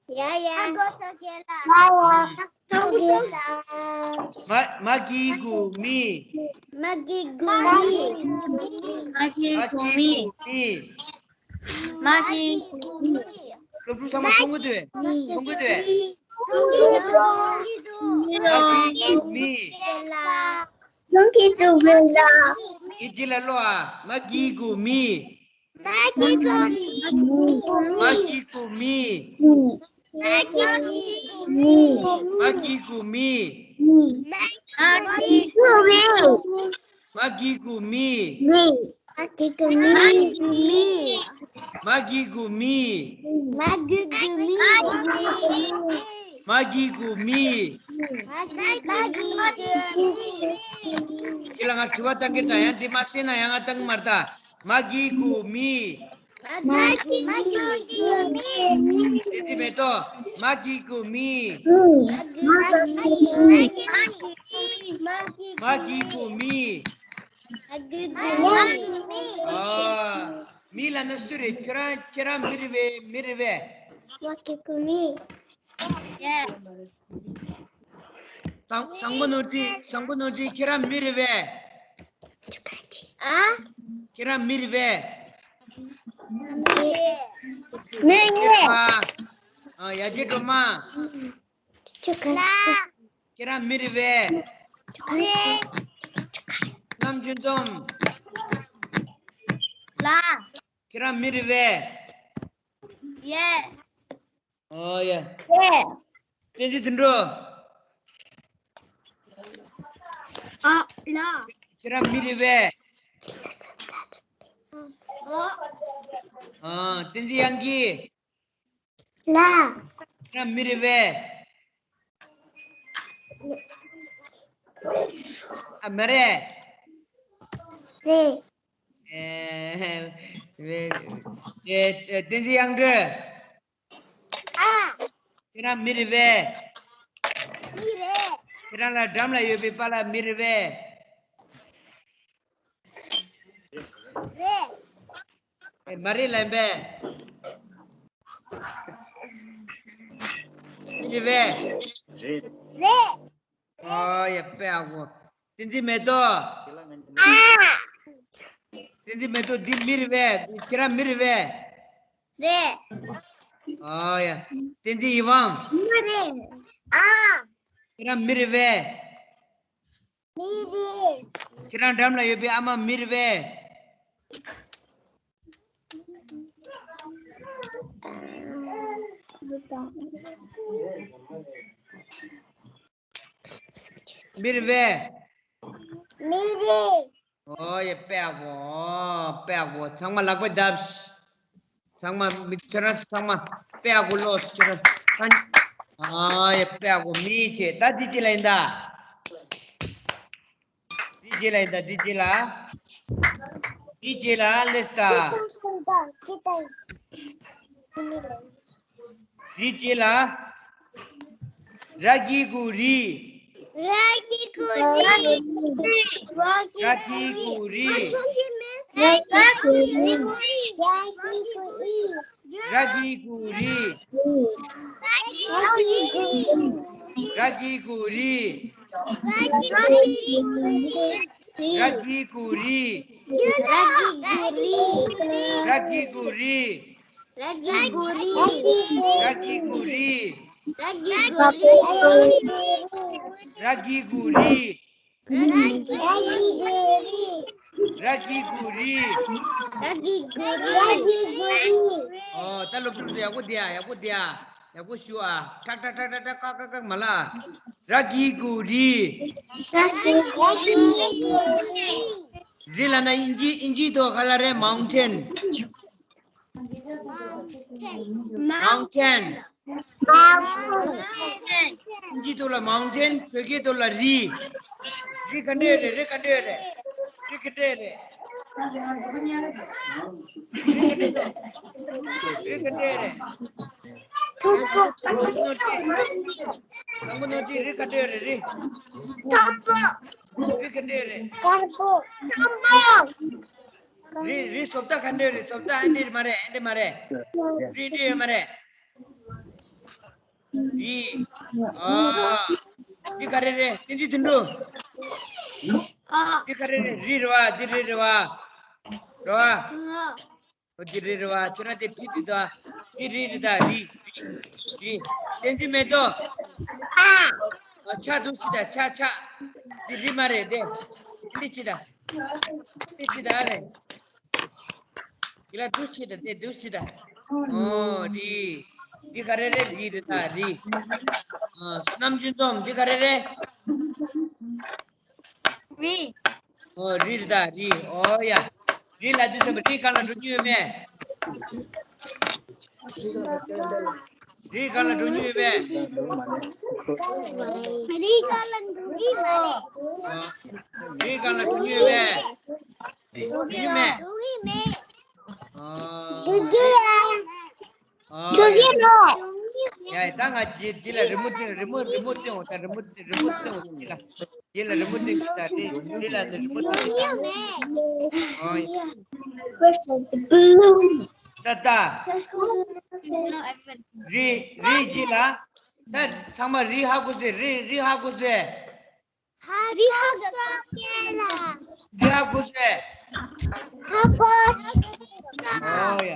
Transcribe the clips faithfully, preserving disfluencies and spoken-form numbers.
ཡ་ཡ། ཨ་གོ་སོ་ཀེ་ལ། ཡ་ཡ། ཨ་གོ་སོ་ཀེ་ལ། མ་མ་གི་གུ་མི། མ་གི་གུ་མི། མ་གི་གུ་མི། མ་གི་གུ་མི། སློབ་ཕྲུག་ཚང་མ་མཐོང་གི་འདུག་མཐོང་གི་འདུག་མ་གི་གུ་མི། མཐོང་གི་འདུག་གི་ལ། ཡི་གེ་ལ་ཀློག་ཨ། མ་གི་གུ་མི། མ་གི་གུ་མི། མ་གི་གུ་མི། མ་གི་གུ་མི། མ་གི་གུ་མི། མ་གི་གུ་མི། མ་གི་གུ་མི། མ་གི་གུ་མི། མ་གི་གུ་མི། མ་གི་གུ་མི། མ་གི་གུ་མི། མ་གི་གུ་མི། ཁྱེད་ལ་ང་དྲི་བ་བཏང་གི་ད་ཡང་འདི་མ་ཤེས་ན་ཡང་ང་བཏང་གི་མ་རེད་ད། མ་གི་གུ་མི། མ་གི་གུ་མི། བསྟན་འཛིན་མེ་ཏོག་མ་གི་གུ་མི། མ་གི་གུ་མི། མ་གི་གུ་མི། མ་གི་གུ་མི། ཨ། མི་ལབ་ན་སུ་རེད། ཁྱོད་རང་ཁྱེད་རང་མི་རེད་པས། མི་རེད་པས། མ་གི་གུ་མི། བཟང་བཟང་པོ་ནོར་བུ། བཟང་པོ་ནོར་བུ། ཁྱེད་རང་མི་རེད་པས། ཨ། ཁྱེད་རང་མི་རེད་པས། མི་རེད། མི་རེད་པ། ཨ། ཡ་གྱལ་སྒྲོལ་མ། ལ། ཁྱེད་རང་མི་རེད་པས། རེད། རྣམ་འཕྲུལ་འཛོམས། ལ། ཁྱེད་རང་མི་རེད་པས། ཡེ། ཨོ་ཡ། ཡེ། བསྟན་འཛིན་དོན་གྲུབ། ཨ་ལ། ཁྱེད་རང་མི་རེད་པས། ཨོ། ཨ། བསྟན་འཛིན་དབྱངས་སྐྱིད། ལ། ཁྱེད་རང་མི་རེད་པས། ཨ། མ་རེད། རེད། ཨེ། ཨེ། བསྟན་འཛིན་དབྱངས་སྒྲོལ། ཨ། ཁྱེད་རང་མི་རེད་པས། མི་རེད། ཁྱེད་རང་ལ་འགྲམ་ལ་ཡོད་པའི་པཱ་ལགས་མི་རེད་པས། རེད། ཨེ། མ་རེད་ལབ་པས། མི་རེད་པས། རེད། ཨ་ཡ། དཔེ་ཡག་པོ། བསྟན་འཛིན་མེ་ཏོག། ཨ། བསྟན་འཛིན་མེ་ཏོག་འདི་མི་རེད་པས། ཁྱེད་རང་མི་རེད་པས། རེད། ཨ་ཡ། བསྟན་འཛིན་ཡིད་དབང་། མི་རེད། ཨ། ཁྱེད་རང་མི་རེད་པས། མི་རེད། ཁྱེད་རང་འགྲམ་ལ་ཡོད་པའི་ཨ་མ་མི་རེད་པས། མི་རེད་པས། མི་རེད། ཨོ་ཡ། དཔེ་ཡག་པོ། ཨོ། དཔེ་ཡག་པོ། ཚང་མ་ལག་པ་བརྡབས། ཚང་མ་མི་ཁྱོད་རང་ཚང་མ་དཔེ་ཡག་པོ་ཀློག་ཁྱོད་རང་། ཨོ་ཡ། དཔེ་ཡག་པོ། མི་བྱས། ད་འདི་ཅི་ལ་ཡིན་ད། འདི་རྗེས་ལ་ཡིན་ད། འདི་རྗེས་ལ། འདི་རྗེས་ལ་ལེས་ད། འདི་རྗེས་ལ། ར་གི་གུ་རི། ར་གི་གུ་རི། ར་གི་གུ་རི། ར་གི་གུ་རི། ར་གི་གུ་རི། ར་གི་གུ་རི། ར་གི་གུ་རི། ར་གི་གུ་རི། ར་གི་གུ་རི། ར་གི་གུ་རི། ར་གི་གུ་རི། ར་གི་གུ་རི། ར་གི་གུ་རི། ར་གི་གུ་རི། ར་གི་གུ་རི། ར་གི་གུ་རི། ར་གི་གུ་རི། ར་གི་གུ་རི། ར་གི་གུ་རི། ཨོ། ད་སློབ་ཕྲུག་ཚོ་ཡག་པོ་བསྡད་ཨ། ཡག་པོ་བསྡད་ཨ། ཡག་པོ་ཞུ་ཨ། ཁྲག་ཁྲག་ཁྲག་ཁྲག་ཁྲག་ཀག་ཀག་ཀག་མ་ལ། ར་གི་གུ་རི། རི་ལབ་ན་ཨིན་ཇི་ཨིན་ཇི་ཐོག་ག་ལ་རེད། མའུན་ཊེན། མའུན་ཊེན། ཨིན་ཇི་ཐོག་ལ་མའུན་ཊེན། བོད་སྐད་ཐོག་ལ་རི། རི་ག་འདྲས་རེད། རི་ག་འདྲས་རེད། རི་ག་འདྲས་རེད། རི་ག་འདྲས་རེད། དང་པོ་ནོར་གྱི། དང་པོ་ནོར་གྱི་རི་ག་འདྲས་རེད། རི། དང་པོ། རི་ག་འདྲས་རེད། དང་པོ། དང་པོ། རི། རི་བཟོ་ལྟ་ག་འདྲས་རེད། བཟོ་ལྟ་ཨེ་འདྲས་མ་རེད། ཨེ་འདྲས་མ་རེད། རི་འདྲས་ཡོད་མ་རེད། རི། ཨ། འདི་ག་རེ་རེད། བསྟན་འཛིན་དོན་གྲུབ། འདི་ག་རེ་རེད། རི་རེད་བ། འདི་རི་རེད་བ། རེད་བ། འོ་འདི་རི་རེད་བ། ཁྱོད་རང་དེ་བྲིས་འདི་ད། འདི་རི་རེད་ད། རི། རི། རི། བསྟན་འཛིན་མེ་ཏོག་ཨ། ཆ་འདུག་ཤི་ད། ཆ་ཆ། འདི་རི་མ་རེད་དེ། འདི་ཅི་ད། འདི་ཅི་ད་རེད། འདི་ལ་འདུག་ཤི་ད། དེ་འདུག་ཤི་ད། ཨོ་རི། འདི་ག་རེ་རེད། རི་རེད་ད། རི། ཨ། བསོད་ནམས་ཅུན་ཙོམ། འདི་ག་རེ་རེད། རི། ཨོ་རི་རེད་ད། རི། ཨོ་ཡ། རི་ལ་དུས་ཙམ་པ་རི་སྒང་ལ་འགྲོ་མྱོང་ཡོད་པས། རི་སྒང་ལ་འགྲོ་མྱོང་ཡོད་པས། རི་སྒང་ལ་འགྲོ་གི་མ་རེད། ཨ། རི་སྒང་ལ་འགྲོ་མྱོང་ཡོད་པས། འགྲོ་གི་མེད། འགྲོ་གི་མེད། ཨ། འགྲོ་གི་ཡ། ཨ། འགྲོ་གི་མེད། ཡ་ད་ང་རྗེས་རྗེས་ལ་རི་མོ་སྟོན། རི་མོ་རི་མོ་སྟོན་འོ་ད། རི་མོ་རི་མོ་སྟོན་འོ་རྗེས་ལ། རྗེས་ལ་རི་མོ་སྟོན་ཤིག་ད། རི་རི་ལ་ནི་རི་མོ་སྟོན་ཤིག་ད། ཨོ་ཡ། ད་ད། རི་རི་རྗེས་ལ། ད་ཚང་མ་རི་ཧ་གོ་སོང་། རི་རི་ཧ་གོ་སོང་། རི་ཧ་གོ་སོང་། རི་ཧ་གོ་སོང་། ཧ་གོ་སོང་། ཨོ་ཡ།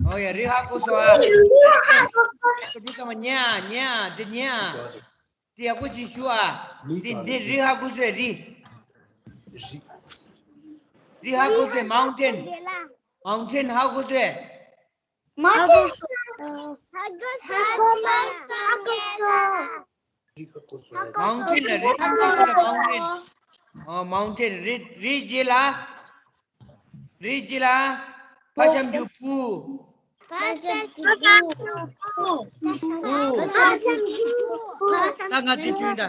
ཨོ་ཡ། རི་ཧ་གོ་སོང་ཨ། རི་ཧ་གོ་སོང་། ཚང་མ་ཉན་ཨ། ཉན་ཨ། འདི་ཉན་ཨ། དེ་ཡག་པོ་ཅིག་ཞུ་ཨ། འདི་འདི་རི་ཧ་གོ་སོང་། རི། རི་ཧ་གོ་སོང་། མའུན་ཊེན། མའུན་ཊེན་ཧ་གོ་སོང་། མའུན་ཊེན། ཧ་གོ་སོང་། མའུན་ཊེན་ལ་རི་ཧ་གོ་སོང་། མའུན་ཊེན། ཨོ་མའུན་ཊེན། རི་རི་རྗེས་ལ། རི་རྗེས་ལ། ཕ་ཤམ་རྒྱུ་བུ། ཕ་ཤམ་རྒྱུ་བུ། བུ། ཕ་ཤམ་རྒྱུ་བུ། ད་ང་ཚོས་ཐོན་ད།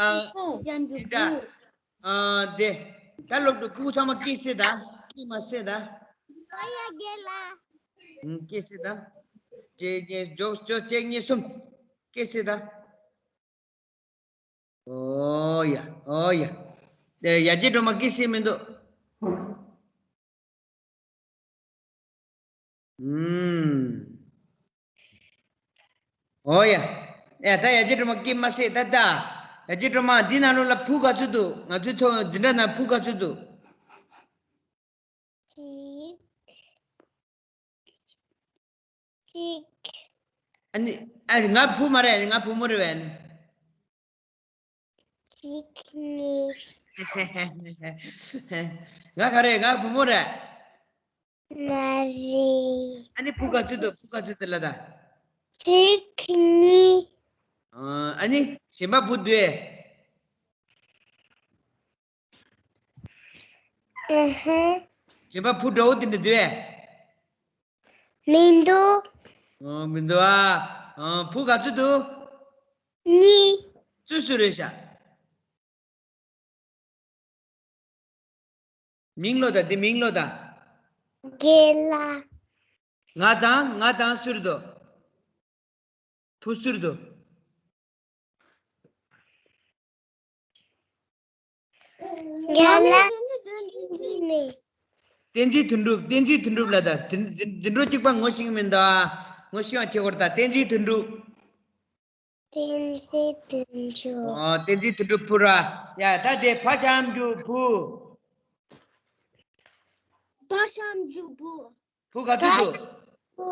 ཨ། ཕ་ཤམ་རྒྱུ་བུ། ཨ། དེ། ད་སློབ་ཕྲུག་སྤུ་གུ་ཚང་མ་སྐད་གསལ་ད། སྐད་མ་གསལ་ད། ཨང་། སྐད་གསལ་ད། གཅིག་གཉིས། ཇོག་ཇོག་གཅིག་གཉིས་གསུམ། སྐད་གསལ་ད། ཨོ་ཡ། ཨོ་ཡ། དེ་ཡ་གྱལ་སྒྲོལ་མ་སྐད་གསལ་མི་འདུག་ཨུམ། ཨོ་ཡ། ཨེ་ད་ཡ་གྱལ་སྒྲོལ་མ་སྐད་མ་གསལ་ད་ད། ཡ་གྱལ་སྒྲོལ་མ། འདི་ནང་ལོགས་ལ་བུ་ག་ཚོད་འདུག་ང་ཚོའི་ཚོ་འཛིན་གྲྭ་ནང་བུ་ག་ཚོད་འདུག་གཅིག་གཅིག་ཨ་ནི། ཨ་ནི་ང་བུ་མ་རེད། ང་བུ་མོ་རེད་པས། གཅིག་གཉིས། ང་ག་རེ། ང་བུ་མོ་རེད། མ་རེད། ཨ་ནི་བུ་ག་ཚོད་འདུག་བུ་ག་ཚོད་འདུག་ལབ་ད། གཅིག་གཉིས། ཨ་ནི་གཞན་པ་བུ་འདུག་གས། ཨ་ཧ། གཞན་པ་བུ་འདྲ་བོ་དེ་འདྲ་འདུག་གས། མི་འདུག་ཨ། མི་འདུག་ཨ། ཨ། བུ་ག་ཚོད་འདུག་གཉིས། སུ་སུ་རེད་ཤག་མིང་ལོ་ད། དེ་མིང་ལོ་ད། རྒན་ལགས། ང་དང་། ང་དང་སུ་རེད་དོ། བུ་སུ་རེད་དོ། རྒན་ལགས། བསྟན་འཛིན་དོན་གྲུབ། བསྟན་འཛིན་དོན་གྲུབ་ལ་ད། འཛིན་འཛིན་འཛིན་གྲོགས་གཅིག་པ་ངོ་ཤེས་ཀྱི་མི་འདུག་ཨ། ངོ་ཤེས་པ་བྱེད་དགོས་རེད་ད། བསྟན་འཛིན་དོན་གྲུབ། བསྟན་འཛིན་དོན་གྲུབ། ཨོ། བསྟན་འཛིན་དོན་གྲུབ་བུ་ར། ཡ་ད་དེ་ཕ་ཤམ་རྒྱུ་བུ། ཕ་ཤམ་རྒྱུ་བུ། བུ་ག་ཚོད་འདུག་བུ་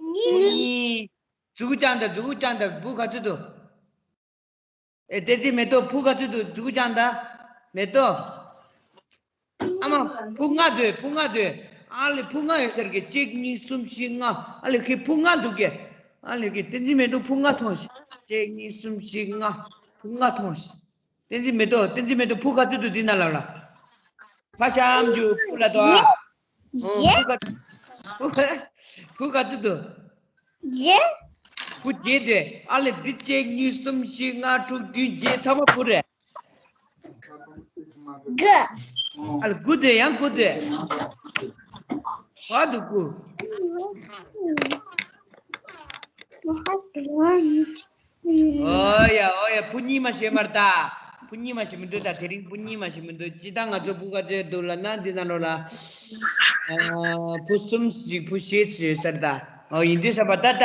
གཉིས། གཉིས། མཛུ་གུ་རྐྱང་ད། མཛུ་གུ་རྐྱང་ད། བུ་ག་ཚོད་འདུག་ཨེ། བསྟན་འཛིན་མེ་ཏོག་བུ་ག་ཚོད་འདུག་མཛུ་གུ་རྐྱང་ད། མེ་ཏོག་ཨ་མ། བུ་ལྔ་འདུག་བུ་ལྔ་འདུག་ཨ་ལེ། བུ་ལྔ་ཡོད་ཟེར་གི། གཅིག་གཉིས་གསུམ་བཞི་ལྔ། ཨ་ལེ་ཁྱེད་བུ་ལྔ་འདུག་གས། ཨ་ལེ་ཁྱེད། བསྟན་འཛིན་མེ་ཏོག་བུ་ལྔ་མཐོང་ཤིག་གཅིག་གཉིས་གསུམ་བཞི་ལྔ། བུ་ལྔ་མཐོང་ཤིག་བསྟན་འཛིན་མེ་ཏོག་བསྟན་འཛིན་མེ་ཏོག་བུ་ག་ཚོད་འདུག་འདི་ན་ལབ་ལ། ཕ་ཤམ་རྒྱུ་བུ་ལ་དོ། ཨོ། བུ་ག་བུ་ག་བུ་ག་ཚོད་འདུག་བརྒྱད། བུ་བརྒྱད་དེ། ཨ་ལེ་འདི་གཅིག་གཉིས་གསུམ་བཞི་ལྔ་དྲུག་བདུན་བརྒྱད། ཚང་མ་བུ་རེད། དགུ། ཨ་ལེ་དགུ་དེ། ཡང་དགུ་དེ། བ་དུ་དགུ། ཨོ་ཡ། ཨོ་ཡ། བུ་གཉིས་མ་བྱེད་མར་ད། བུ་གཉིས་མ་བྱེད་མི་འདུག་ད། དེ་རིང་བུ་གཉིས་མ་བྱེད་མི་འདུག་སྤྱིར་བཏང་ང་ཚོ་བུ་ག་ཚོད་འདུག་ལབ་ན་འདི་ནང་ལོགས་ལ། ཨ། བུ་གསུམ་ཞིག་བུ་བཞི་ཞིག་ཡོད་ས་རེད་ད། ཨོ། ཡིན་དུས་ཙམ་པ་ད་ད།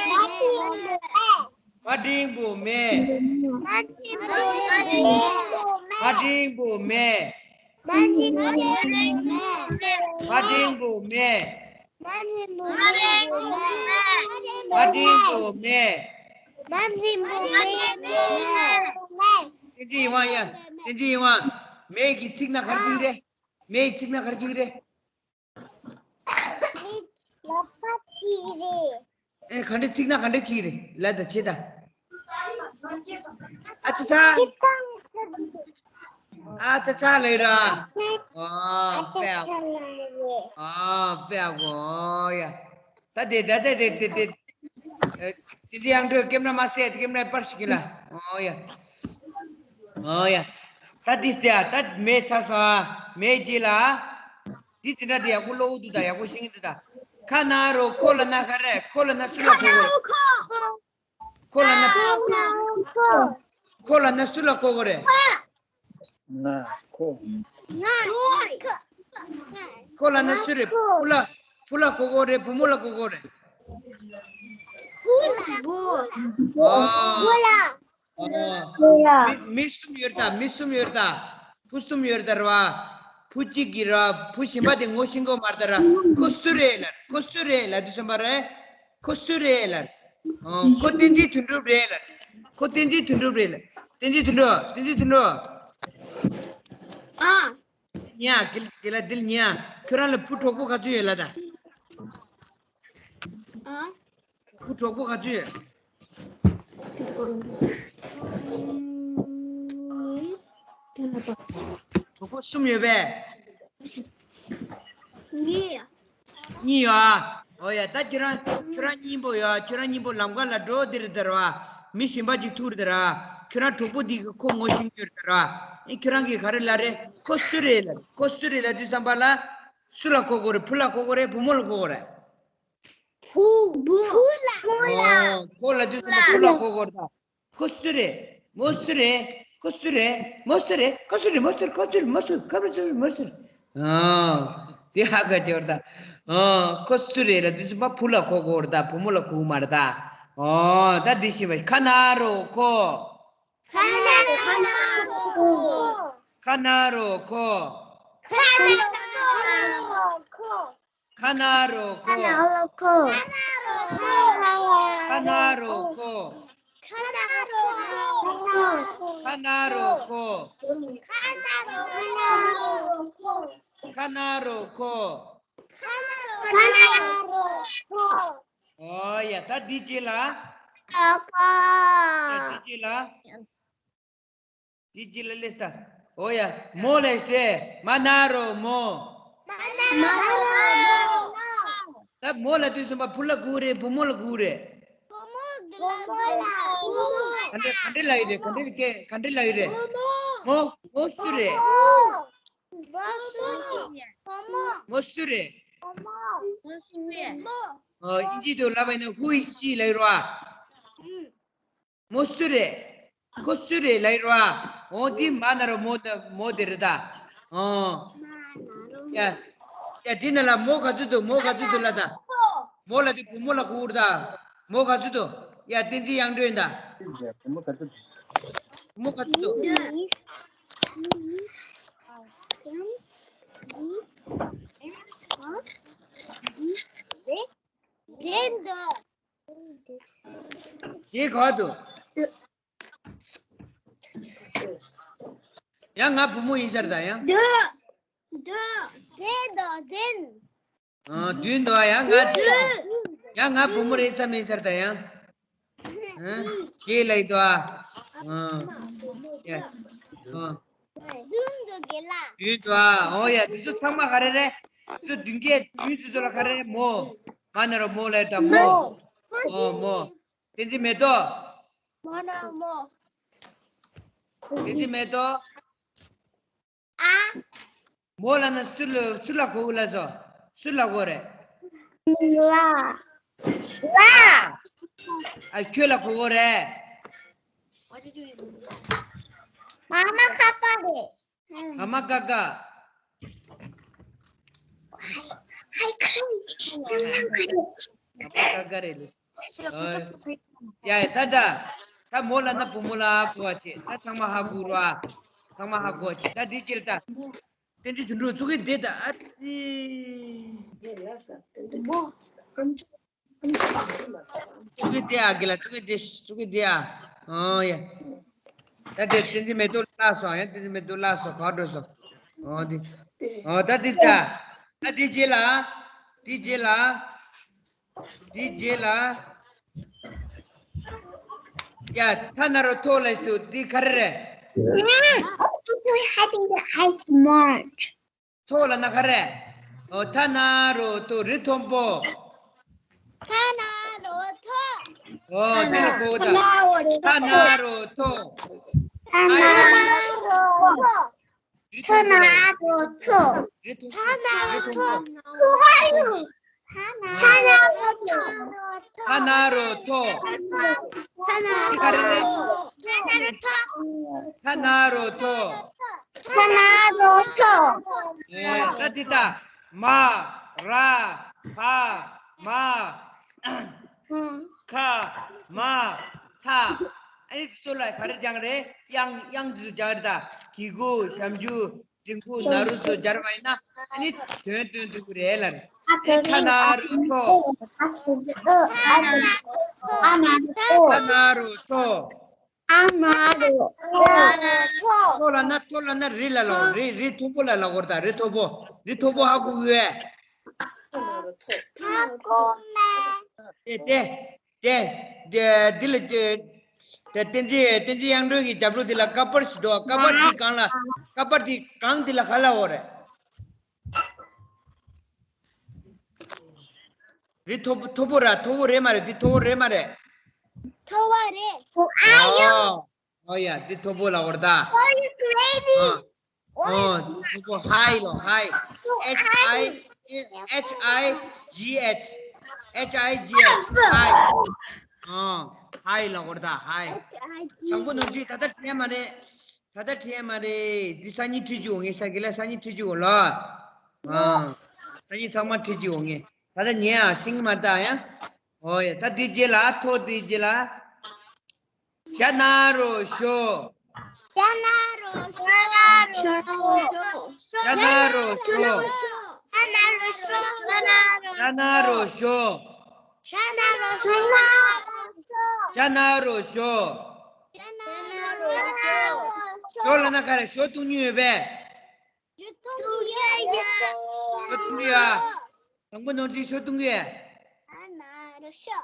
མ་འགྲེང་བུ་མེད། མ་འགྲེང་བུ་མེད། མ་འགྲེང་བུ་མེད། མ་འགྲེང་བུ་མེད། མ་འགྲེང་བུ་མེད། མ་འགྲེང་བུ་མེད། མ་འགྲེང་བུ་མེད། མ་འགྲེང་བུ་མེད། བསྟན་འཛིན་ཡིད་དབང་ཡ། བསྟན་འཛིན་ཡིད་དབང་། མེ་ཡི་ཚིག་སྣ་ག་རེ་ཅིག་རེད། མེ་ཡི་ཚིག་སྣ་ག་རེ་ཅིག་རེད། ལ་ཕ་ཅིག་རེད། ཨེ་ག་འདྲ་ཚིག་སྣ་ག་འདྲ་ཅིག་རེད། ལ་དང་ཕྱེད་དང་། ཨ་ཙི་ཚ། ཨ་ཙི་ཚ་ལེ་ར། ཨ་ཙི་ཚ་ལེ་ར། ཨ་ཙི་ཚ་ལེ་ར། ཨ་པེ་ཨ་གོ་ཡ། ད་དེ་ད་དེ་དེ་དེ་དེ། ཨེ་དེ་དེ་ཡང་འགྲོ་ཀེམ་ར་མ་སེ་ཀེམ་ར་པར་ཞིག་ལ། ཨོ་ཡ། ཨོ་ཡ། ད་དེ་དེ་ད་མེ་ཚ་སོ་མེ་ཇི་ལ། དེ་དེ་འདྲ་དེ་ཡག་པོ་ཀློག་འདུག་ད། ཡག་པོ་ཤེས་ཀྱི་འདུག་ད། ཁ་ན་རོ་ཁོ་ལ་ན་ག་རེ། ཁོ་ལ་ན་སུ་ལ་གོ་གོ་རེད། ཁོ་ལ་ན། ཁོ་ལ་ན་སུ་ལ་གོ་གོ་རེད། ང་ཁོ། ཁོ་ལ་ན་སུ་རེད། བུ་ལ། བུ་ལ་གོ་གོ་རེད། བུ་མོ་ལ་གོ་གོ་རེད། བུ་ལ། ཨོ། བུ་ལ། ཨོ། བུ་ལ། མི་མི་གསུམ་ཡོད་ད། མི་གསུམ་ཡོད་ད། བུ་གསུམ་ཡོད་ད་ར་བ། བུ་གཅིག་གིས་ར་བ། བུ་གཞན་པ་དེ་ངོ་ཤེས་གོ་མ་རེད་ད་ར། ཁོ་སུ་རེད་ལབ། ཁོ་སུ་རེད་ལབ་དུས་ཙམ་པ་རེད། ཁོ་སུ་རེད་ལབ། ཨོ། ཁོ་བསྟན་འཛིན་དོན་གྲུབ་རེད་ལབ། ཁོ་བསྟན་འཛིན་དོན་གྲུབ་རེད་ལབ། བསྟན་འཛིན་དོན་གྲུབ། བསྟན་འཛིན་དོན་གྲུབ། ཨ། ཉ་གི་གི་ལ་དིལ་ཉ། ཁྱོད་རང་ལ་བུ་གྲོགས་པོ་ག་ཚོད་ཡོད་ལབ་ད། ཨ། བུ་གྲོགས་པོ་ག་ཚོད་ཡོད། གྲོགས་པོ་གསུམ་ཡོད་པས། གཉིས། གཉིས་ཡོད་ཨ། ཨོ་ཡ། ད་ཁྱོད་རང་ཁྱོད་རང་གཉིས་པོ་ཡོད། ཁྱོད་རང་གཉིས་པོ་ལམ་ཁ་ལ་འགྲོ་དེ་རེད་ད་ར་བ། མི་གཞན་པ་ཅིག་ཐུག་རེད་ད་ར་བ། ཁྱོད་རང་གྲོགས་པོ་འདི་གི་ཁོ་ངོ་ཤེས་ཀྱི་རེད་ད་ར་བ། ཨེ་ཁྱོད་རང་གིས་ག་རེ་ལབ་རེད། ཁོ་སུ་རེད་ལབ། ཁོ་སུ་རེད་ལབ་དུས་ཙམ་པ་ལ། སུ་ལ་གོ་གོ་རེད། བུ་ལ་གོ་གོ་རེད། བུ་མོ་ལ་གོ་གོ་རེད། བུ། བུ་ལ། བུ་ལ། ཨོ། ཁོ་ལབ་དུས་ཙམ་པ་བུ་ལ་གོ་གོ་རེད་ད། ཁོ་སུ་རེད། མོ་སུ་རེད། ཁོ་སུ་རེད། མོ་སུ་རེད། ཁོ་སུ་རེད། མོ་སུ་རེད། ཁོ་སུ་རེད། མོ་སུ་རེད། ཁོ་སུ་རེད། མོ་སུ་རེད། ཨོ། དེ་ཧ་གོ་ཅོར་ད། ཨོ། ཁོ་སུ་རེད་ལབ་དུས་ཙམ་པ་བུ་ལ་གོ་གོ་རེད་ད། བུ་མོ་ལ་གོ་མ་རེད་ད། ཨོ། ད་འདི་ཤེས་པ། ཁ་ན་རོ་ཁོ། ཁ་ན་རོ་ཁོ། ཁ་ན་རོ་ཁོ། ཁ་ན་རོ་ཁོ། ཁ་ན་རོ་ཁོ། ཁ་ན་རོ་ཁོ། ཁ་ན་རོ་ཁོ། ཁ་ན་རོ་ཁོ། ཁ་ན་རོ་ཁོ། ཨོ་ཡ། ད་འདི་ཅི་ལ། ད་འདི་ཅི་ལ། ཅི་ཅི་ལ་ལེ་སྟ། ཨོ་ཡ། མོ་ལེ་སྟེ། མ་ན་རོ་མོ། མ་ན་ ད་མོ་ལབ་དུས་ཙམ་པ་བུ་ལ་གོ་གི་རེད། བུ་མོ་ལ་གོ་གི་རེད། ག་འདྲ་ག་འདྲ་ལབ་ཡི་རེད། ག་འདྲ་སྐད་ག་འདྲ་ལབ་ཡི་རེད། མོ། མོ་སུ་རེད། མོ་སུ་རེད། ཨ། དབྱིན་ཇི་དུ་ལབ་པ་ཡིན་ན་Who is she ལབ་ཡི་རེད་བ། མོ་སུ་རེད། ཁོ་སུ་རེད་ལབ་ཡི་རེད་བ། འོ་འདི་མ་ན་རོ་མོ་ད་མོ་དེ་རེད་ད། ཨོ། ཡ། ཡ་འདི་ན་ལ་མོ་ག་ཚོད་འདུག་མོ་ག་ཚོད་འདུག་ལབ་ད། མོ་ལབ་དུས་བུ་མོ་ལ་གོ་གི་རེད་ད། མོ་ག་ཚོད་འདུག་ཡ་བསྟན་འཛིན་དབྱངས་སྒྲོན་ད། བུ་མོ་ག་ཚོད་འདུག་བུ་མོ་ག་ཚོད་འདུག་དེ་ག་འདུག་ཡང་ང་བུ་མོ་ཡིན་ཟེར་ད་ཡང་། འདུག་འདུག་དེ་འདུག་དེ། ཨ། བདུན་འདུག་ཡང་ང་ཅི། ཡང་ང་བུ་མོ་རེད་བསམ་ཡིན་ཟེར་ད་ཡང་། ཨ། ཅི་ལབ་ཡི་འདུག་ཨ། ཡ། ཨ། བདུན་འདུག་གི་ལ། བདུན་འདུག་ཨ། འོ་ཡ། དེ་ཚོ་ཚང་མ་ག་རེ་རེད། དེ་ཚོ་བདུན་བརྒྱད་བདུན་དེ་ཚོ་ལ་ག་རེ་རེད། མོ། མ་ན་རོ་མོ་ལབ་ཡི་ད་མོ། འོ་མོ། བསྟན་འཛིན་མེ་ཏོག་མོ་ན་མོ། བསྟན་འཛིན་མེ་ཏོག་ཨ། མོ་ལབ་ན་སུ་ལ་སུ་ལ་གོ་གི་ལབ་སོང་། སུ་ལ་གོ་རེད། ལ། ལ། ཨ། ཁྱོད་ལ་གོ་གི་རེད། མ་མ་ཁ་པ་རེད། མ་མ་ཀ་ཀ་ཧའི་ཁ་ཧའི་ཁ་ཀ་ཀ་རེད་ལེ། ཨ། ཡ་ཡ། ད་ད་ད་མོ་ལབ་ན་བུ་མོ་ལ་གོ་བ་བྱེད། ད་ཚང་མ་ཧ་གོ་རོ་ཨ། ཚང་མ་ཧ་གོ་བ་བྱེད། ད་འདི་ཅིར་ད། དེ་འདྲའི་དུད་འགྲོ་ཚུགས་ཀྱི་བསྡད་ད། ཨ་ཙི། ཚུགས་ཀྱི་བསྡད་ཨ། གི་ལ་ཚུགས་ཀྱི་བསྡད། ཚུགས་ཀྱི་བསྡད་ཨ། ཨོ་ཡ། ད་དེ་བསྟན་འཛིན་མེ་ཏོག་བརླག་སོང་ཡ། བསྟན་འཛིན་མེ་ཏོག་བརླག་སོང་། ག་འགྲོ་སོང་། ཨོ་དེ། ཨོ་ད་དེ་ད། ད་དེ་རྗེས་ལ། དེ་རྗེས་ལ། དེ་རྗེས་ལ། ཡ། ཐ་ན་རོ་ཐོ་ལ་སུ་དེ་ག་རེ་རེད། ཐོ་ལ་ན་ག་རེ། ཨོ་ཐ་ན་རོ་ཐོ། རི་མཐོན་པོ། ཐ་ན་རོ་ཐོ། ཨོ་དེ་ལ་གོ་ད། ཐ་ན་རོ་ཐོ། ཐ་ན་རོ་ཐོ། ཐ་ན་རོ་ཐོ། རི་མཐོན་པོ། ཐ་ན་རོ་ཐོ། ཐ་ན་རོ་ཐོ། ཐ་ན་རོ་ཐོ། ཐ་ན་རོ་ཐོ། ཐ་ན་རོ་ཐོ། ཐ་ན་རོ་ཐོ། ཨེ། ད་འདི་ད། མ། ར། བ། མ། ཁ། མ། ཐ། ཨ་ནི་ཚོ་ལ་ག་རེ་སྦྱང་རེད། དབྱངས། དབྱངས་འདི་ཚོ་སྦྱང་རེད་ད། གི་གུ། ཞབས་ཀྱུ། འབྲིང་གུ། ན་རོ་ཚོ་སྦྱར་བ་ཡིན་ན་ཨ་ནི་དོན་སྟོན་ཐུབ་ཀྱི་རེད་ལ། ཨ་ནི་ཐ་ན་རོ་ཐོ། ཐ་ན་རོ་ཐོ། ཨ་མ་རོ། ཐོ་ལ་ན། ཐོ་ལ་ན་རི་ལ་ལོ། རི། རི་མཐོན་པོ་ལ་ལ་གོར་ད། རི་མཐོན་པོ། རི་མཐོན་པོ་ཧ་གོ་གི་ཡོད། ཧ་གོ་མེད། དེ་དེ་དེ་དེ་འདི་ལ་དེ་དེ་བསྟན་འཛིན། བསྟན་འཛིན་དབྱངས་སྒྲོན་གྱི་རྒྱབ་ལོགས་འདི་ལ་ཀ་པར་ཞིག་འདུག་ཀ་པར་འདི་སྒང་ལ། ཀ་པར་འདི་སྒང་འདི་ལ་ག་ལ་འོ་རེད། རི་མཐོ་པོ། མཐོ་པོ་ར། མཐོ་པོ་རེད་མ་རེད། འདི་མཐོ་པོ་རེད་མ་རེད། མཐོ་བ་རེད། ཨ་ཡོ། ཨོ་ཡ། འདི་མཐོ་པོ་ལ་འོར་ད། ཨོ། ཨོ། མཐོ་པོ། ཧའི་ལོ། ཧའི། H I H I G H H I G H ཧའི། ཨོ། ཧའི་ལ་འོར་ད། ཧའི། བཟང་པོ་ནོར་འཁྲུལ་ད་ལྟ་དྲན་མ་རེད། ད་ལྟ་དྲན་མ་རེད། འདི་སང་ཉིན་ཁྲིད་རྒྱུ་འོང་ངེ། ས་གི་ལ་སང་ཉིན་ཁྲིད་རྒྱུ་འོང་ལ། ཨ། སང་ཉིན་ཚང་མ་ཁྲིད་རྒྱུ་འོང་ངེ། ད་ལྟ་ཉན་ཨ། ཤིང་མ་ལྟ་ཡ། ཨོ་ཡ། ད་འདི་རྗེས་ལ། ཐོ་འདི་རྗེས་ལ། ཞ་ན་རོ་ཞོ། ཞ་ན་རོ་ཞོ། ཞ་ན་རོ་ཞོ། ཞ་ན་རོ་ཞོ། ཞ་ན་རོ་ཞོ། ཞ་ན་རོ་ཞོ། ཞ་ན་རོ་ཞོ། ཞོ་ལབ་ན་ག་རེ། ཞོ་བཏུང་མྱོང་ཡོད་པས། ཞོ་བཏུང་གི་ཡོད། ཞོ་བཏུང་གི་ཡོད། དང་པོ་ནོར་འཁྲུལ། ཞོ་བཏུང་གི་ཡོད། ཞ་ན་རོ་ཞོ།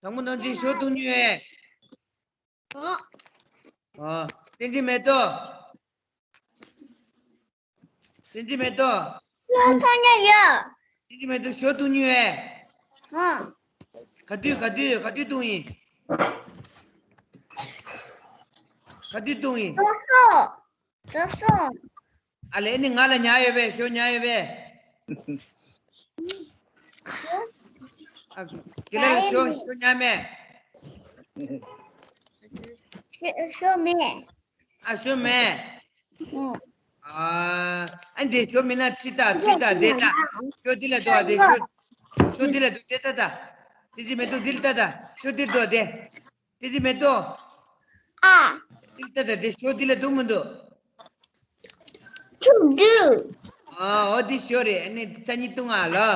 དང་པོ་ནོར་འཁྲུལ། ཞོ་བཏུང་མྱོང་ཡོད། ཨོ། ཨོ། བསྟན་འཛིན་མེ་ཏོག་བསྟན་འཛིན་མེ་ཏོག་ཞོ་འཐུང་མྱོང་ཡོད། བསྟན་འཛིན་མེ་ཏོག་ཞོ་འཐུང་མྱོང་ཡོད། ཧང་། ག་དུས་ག་དུས་ག་དུས་འཐུང་ཡིན། ག་དུས་འཐུང་ཡིན། དྲོ་སོང་། དྲོ་སོང་། ཨ་ལས་ནི་ང་ལ་ཉར་ཡོད་པས། ཞོ་ཉར་ཡོད་པས། ཨ་དེ་ལ་ཞོ་ཞོ་ཉར་མེད། ཞོ་ཞོ་མེད། ཨ་ཞོ་མེད། ཨོ། ཨ་ཨ་འདི་ཞོ་མེད་ན་ཁྲིད་ད་ཁྲིད་ད་དེ་ད། ཞོ་འདི་ལ་འདུག་ཨ་དེ་ཞོ། ཞོ་འདི་ལ་འདུག་དེ་ད་ད། དེ་འདི་མེ་ཏོག་འདི་ལ་ད་ད། ཞོ་འདི་འདུག་དེ། དེ་འདི་མེ་ཏོག་ཨ། འདི་ལ་ད་ད་དེ་ཞོ་འདི་ལ་འདུག་མི་འདུག་ཐུག་འདུག་ཨ་ཨོ་འདི་ཞོ་རེད། ཨ་ནི་སང་ཉིན་བཏུང་ཨ་ལོ།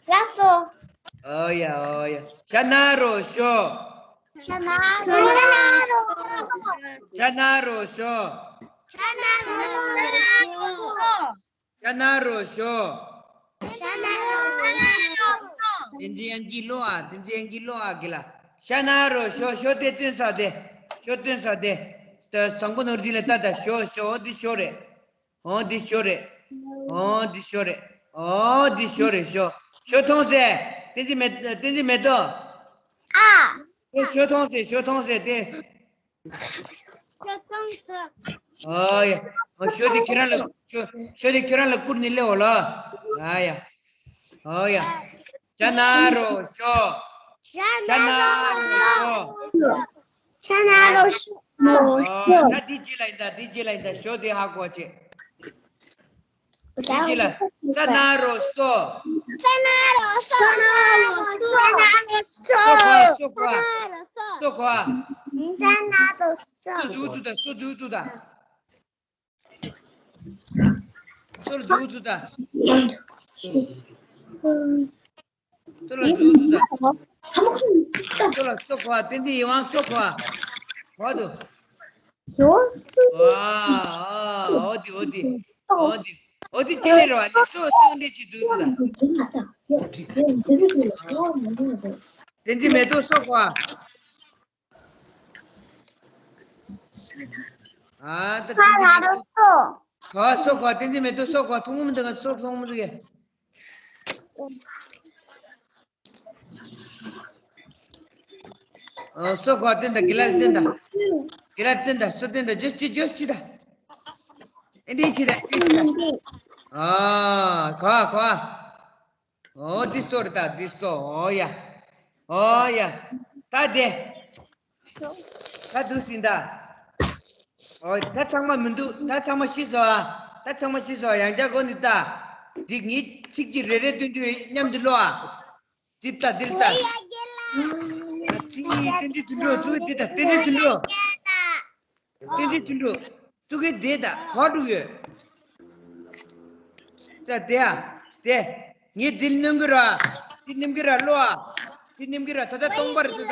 ལགས་སོ། ཨོ་ཡ་ཨོ་ཡ། ཤ་ན་རོ་ཞོ། ཤ་ན་རོ་ཞོ། ཤ་ན་རོ་ཞོ། ཤ་ན་རོ་ཞོ། ཤ་ན་རོ་ཞོ། ཤ་ན་རོ་ཞོ། བསྟན་འཛིན་དབྱངས་སྐྱིད་ཀློག་ཨ། བསྟན་འཛིན་དབྱངས་སྐྱིད་ཀློག་ཨ་གི་ལ། ཤ་ན་རོ་ཞོ། ཞོ་དེ་བཏུང་ས་དེ། ཞོ་བཏུང་ས་དེ། བཟང་པོ་ནོར་འཛིན་ལ་ལྟ་ད། ཞོ་ཞོ་འདི་ཞོ་རེད། ཨོ་འདི་ཞོ་རེད། ཨོ་འདི་ཞོ་རེད། ཨོ་འདི་ཞོ་རེད། ཞོ་ཞོ་འཐུང་ཟེར། བསྟན་འཛིན་མེ་བསྟན་འཛིན་མེ་ཏོག་ཨ། ཞོ་ཞོ་འཐུང་ཟེར། ཞོ་འཐུང་ཟེར་དེ། ཞོ་འཐུང་ཟེར། ཨོ་ཡ། ཨོ་ཞོ་དེ་ཁྱེད་རང་ལ་ཞོ་ཞོ་དེ་ཁྱེད་རང་ལ་བསྐུར་ནས་སླེབས་འོ་ལོ། ཨ་ཡ། ཨོ་ཡ། ཤ་ན་རོ་ཞོ། ཤ་ན་རོ་ཞོ། ཤ་ན་རོ་ཞོ། ཨོ་ད་འདི་རྗེས་ལ་ཡིན་ད། འདི་རྗེས་ལ་ཡིན་ད། ཞོ་དེ་ཧ་གོ་བྱེད། འདི་རྗེས་ལ་ཤ་ན་རོ་སོ། ཤ་ན་རོ་སོ། ཤ་ན་རོ་སོ། སོ་གོ་སོ་གོ་ཤ་ན་རོ་སོ། སོ་གོ་ཤ་ན་རོ་སོ། སོ་འཛུགས་འཛུགས་ད། སོ་འཛུགས་འཛུགས་ད། སོ་ལ་འཛུགས་འཛུགས་ད། སོ་ལ་འཛུགས་འཛུགས་ད། སོ་ལ་སོ་གོ་བ། བསྟན་འཛིན་ཡིད་དབང་སོ་གོ་བ། གོ་འདུག་ཨ་ཨ་ཨོ་དི་ཨོ་དི་ཨོ་དི་ཨོ་དི་དེ་ལས་རོ། ཨ་ནི་སོ་སོ་འདི་ཅི་འཛུགས་འཛུགས་ད། བསྟན་འཛིན་མེ་ཏོག་སོ་གོ་བ། ཨ་ཙི། ཁ་ར་རོ་སོ། ག་སོ་ག་བསྟན་འཛིན་མེ་ཏོག་སོ་ག་ཐུང་ངུ་མི་འདུག་ག་སོ་ཐུང་ངུ་མི་འདུག་ག་ཨ་སོ་ག་བསྟན་ད། གི་ལ་བསྟན་ད། གི་ལ་བསྟན་ད། སོ་བསྟན་ད། ཇོ་ཅི་ཇོ་ཅི་ད། ཨེ་འདི་ཅི་ད། ཨེ་ཅི་ད། ཨ་ག་ག་ཨོ་འདི་སོ་རེད་ད། འདི་སོ། ཨོ་ཡ། ཨོ་ཡ། ད་དེ། ད་འདུག་ཟིན་ད། ཨོ་ད་ཚང་མ་མི་འདུག་ད་ཚང་མ་ཤི་སོང་ཨ། ད་ཚང་མ་ཤི་སོང་། ཡང་བསྐྱར་གོ་ནི་ད། འདི་ངས་ཚིག་གཅིག་རེ་རེ་སྟོན་དུས་མཉམ་དུ་ཀློག་ཨ། འདི་ལྟ་འདི་ལྟ། ཨ་ཙི། བསྟན་འཛིན་དོན་གྲུབ་ཚུགས་འདི་ལྟ། བསྟན་འཛིན་དོན་གྲུབ། བསྟན་འཛིན་དོན་གྲུབ། ཚུགས་ཀྱི་དེ་དང་ག་འགྲོ་གི་ཡོད། ད་དེ་ཡ། དེ། ངས་འདི་གནོན་གི་ར། འདི་གནོན་གི་ར་ཀློག་ཨ། འདི་གནོན་གི་ར། ད་ལྟ་སྟོང་པ་རེད་ད།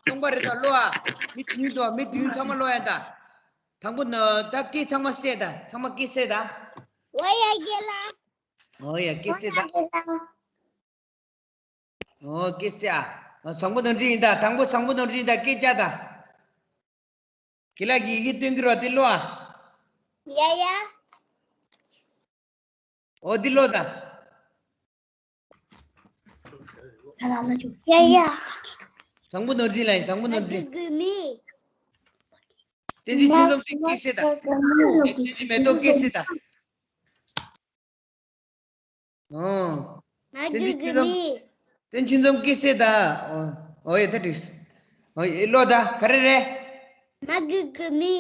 སྟོང་པ་རེད་ད། ཀློག་ཨ། མི་བདུན་དང་མི་བདུན་ཚང་མ་ཀློག་ཡ་ད། དང་པོ་ན་ད་སྐད་ཚང་མ་བསད་ད། ཚང་མ་སྐད་བསད་ད། ཝ་ཡ་གེ་ལ། ཨོ་ཡ་སྐད་བསད་ད། ཨོ་སྐད་བསད་ཨ། བཟང་པོ་ནོར་འཛིན་ཡིན་ད། དང་པོ་བཟང་པོ་ནོར་འཛིན་ཡིན་ད། སྐད་རྒྱག་ད། གི་ལ་གི་ཡི་གེ་སྟོན་གི་རོགས། དེ་ཀློག་ཨ། ཡ་ཡ། ཨོ་དེ་ཀློག་ད། ཡ་ཡ། བཟང་པོ་ནོར་འཛིན་ལ་ཡིན། བཟང་པོ་ནོར་འཛིན། གི་གི་མི། བསྟན་འཛིན་ཆུང་འཛོམས་དེ་སྐད་བསད་ད། བསྟན་འཛིན་མེ་ཏོག་སྐད་བསད་ད། ཨོ། ང་དེ་འདི་གི་ཁྱོད་ཚོ་མི། དེ་ཁྱོད་ཚོ་སྐད་བསད་ད། ཨོ་ཨོ་ཡ་ད་འགྲིག་ཨོ་ཡ་ཀློག་ད་ག་རེ་རེད། ང་གི་གི་མི།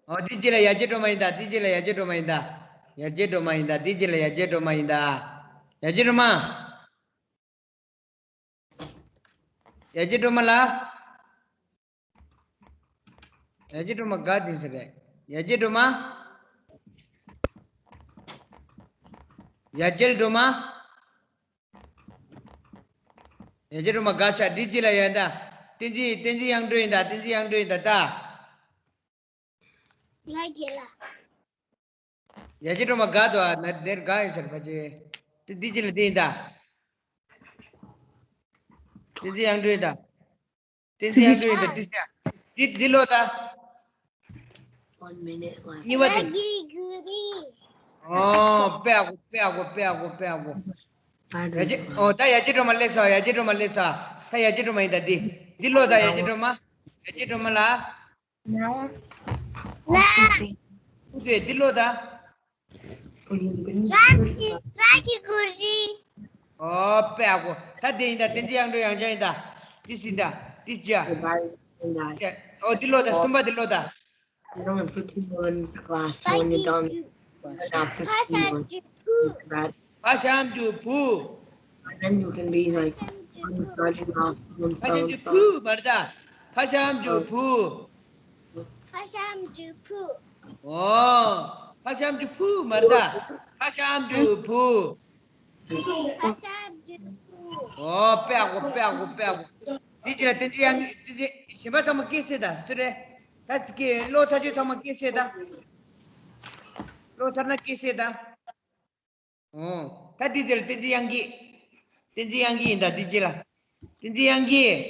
ཨོ་དེ་རྗེས་ལ་ཡར་རྒྱས་སྒྲོལ་མ་ཡིན་ད། དེ་རྗེས་ལ་ཡར་རྒྱས་སྒྲོལ་མ་ཡིན་ད། ཡར་རྒྱས་སྒྲོལ་མ་ཡིན་ད། དེ་རྗེས་ལ་ཡར་རྒྱས་སྒྲོལ་མ་ཡིན་ད། ཡར་རྒྱས་སྒྲོལ་མ། ཡར་རྒྱས་སྒྲོལ་མ་ལ། ཡར་རྒྱས་སྒྲོལ་མ་དགའ་བདེ་ཟེར་བས། ཡར་རྒྱས་སྒྲོལ་མ། ཡར་རྒྱས་སྒྲོལ་མ། ཡར་རྒྱས་སྒྲོལ་མ་དགའ་ཤག་འདི་རྗེས་ལ་ཡར་ད། བསྟན་འཛིན་བསྟན་འཛིན་དབྱངས་སྒྲོན་ཡིན་ད། བསྟན་འཛིན་དབྱངས་སྒྲོན་ཡིན་ད་ད། ང་རྒྱལ་ལ། ཡར་རྒྱས་སྒྲོལ་མ་དགའ་འདུག་ཨ། ན་དེར་དགའ་ཡིན་ཟེར་ཕ་ཆེ། དེ་འདི་ཅི་ལ་དེ་ཡིན་ད། བསྟན་འཛིན་དབྱངས་སྒྲོན་ཡིན་ད། བསྟན་འཛིན་དབྱངས་སྒྲོན་ཡིན་ད། འདི་ཤ། འདི་འདི་ཀློག་ད། གཉིས་པ་དེ། ཨོ། དཔེ་ཡག་པོ། དཔེ་ཡག་པོ། དཔེ་ཡག་པོ། དཔེ་ཡག་པོ། ཡ་གྱལ། ཨོ། ད་ཡ་གྱལ་སྒྲོལ་མ་སླེབས་སོང་། ཡ་གྱལ་སྒྲོལ་མ་སླེབས་སོང་། ད་ཡ་གྱལ་སྒྲོལ་མ་ཡིན་ད་འདི། འདི་ཀློག་ད། ཡ་གྱལ་སྒྲོལ་མ། ཡ་གྱལ་སྒྲོལ་མ་ལ། ལ། ཨུ་ཏེ། འདི་ཀློག་ད། ར་གི་ར་གི་གུ་རི། ཨོ། དཔེ་ཡག་པོ། ད་འདི་ཡིན་ད། བསྟན་འཛིན་དབྱངས་སྒྲོན། ཡང་བསྐྱར་ཡིན་ད། འདི་ཟིན་ད། འདི་བྱ། ཨོ། འདི་ཀློག་ད། གསུམ་པ་འདི་ཀློག་ད། You know, in fifteen minutes class, when you're done, you have fifteen minutes. ཕ་གཞམ་རྒྱུ་བུ། Then you can be like, I'm starting off on ཕ་གཞམ་རྒྱུ་བུ་མ་རེད་ད། ཕ་གཞམ་རྒྱུ་བུ། ཕ་གཞམ་རྒྱུ་བུ། ཨོ། ཕ་གཞམ་རྒྱུ་བུ་མ་རེད་ད། ཕ་གཞམ་རྒྱུ་བུ། ཕ་གཞམ་རྒྱུ་བུ། ཨོ། དཔེ་ཡག་པོ། དཔེ་ཡག་པོ། དཔེ་ཡག་པོ། འདི་ཅི་ལ་བསྟན་འཛིན་དབྱངས། བསྟན་འཛིན། གཞན་པ་ཚང་མ་སྐད་གསལ་ད། སུ་རེད། ད་ཅི་ཀློག་ཚར་རྒྱུ་ཚང་མ་སྐད་གསལ་ད། ཀློག་ཚར་ན་སྐད་གསལ་ད། ཨོ། ད་འདི་དེར་བསྟན་འཛིན་དབྱངས་སྐྱིད། བསྟན་འཛིན་དབྱངས་སྐྱིད་ཡིན་ད། འདི་ཅི་ལ། བསྟན་འཛིན་དབྱངས་སྐྱིད།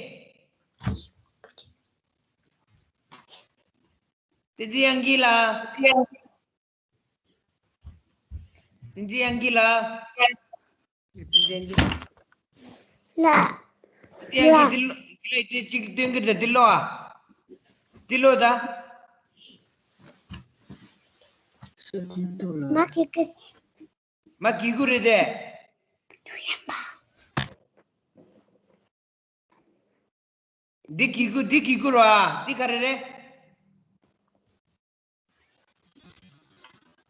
བསྟན་འཛིན་དབྱངས་སྐྱིད་ལ། བསྟན་འཛིན་དབྱངས་སྐྱིད་ལ། བསྟན་འཛིན་དབྱངས་སྐྱིད། ལ། བསྟན་འཛིན་དབྱངས་སྐྱིད། འདི་ཀློག་ད། འདི་ཅིག་སྟོན་གྱི་འདུག་འདི་ཀློག་ཨ། འདི་ཀློག་ད། མ་གི་གུ། མ་གི་གུ་རེད་དེ། འདི་གི་གུ། འདི་གི་གུ་ར། འདི་ག་རེ་རེད།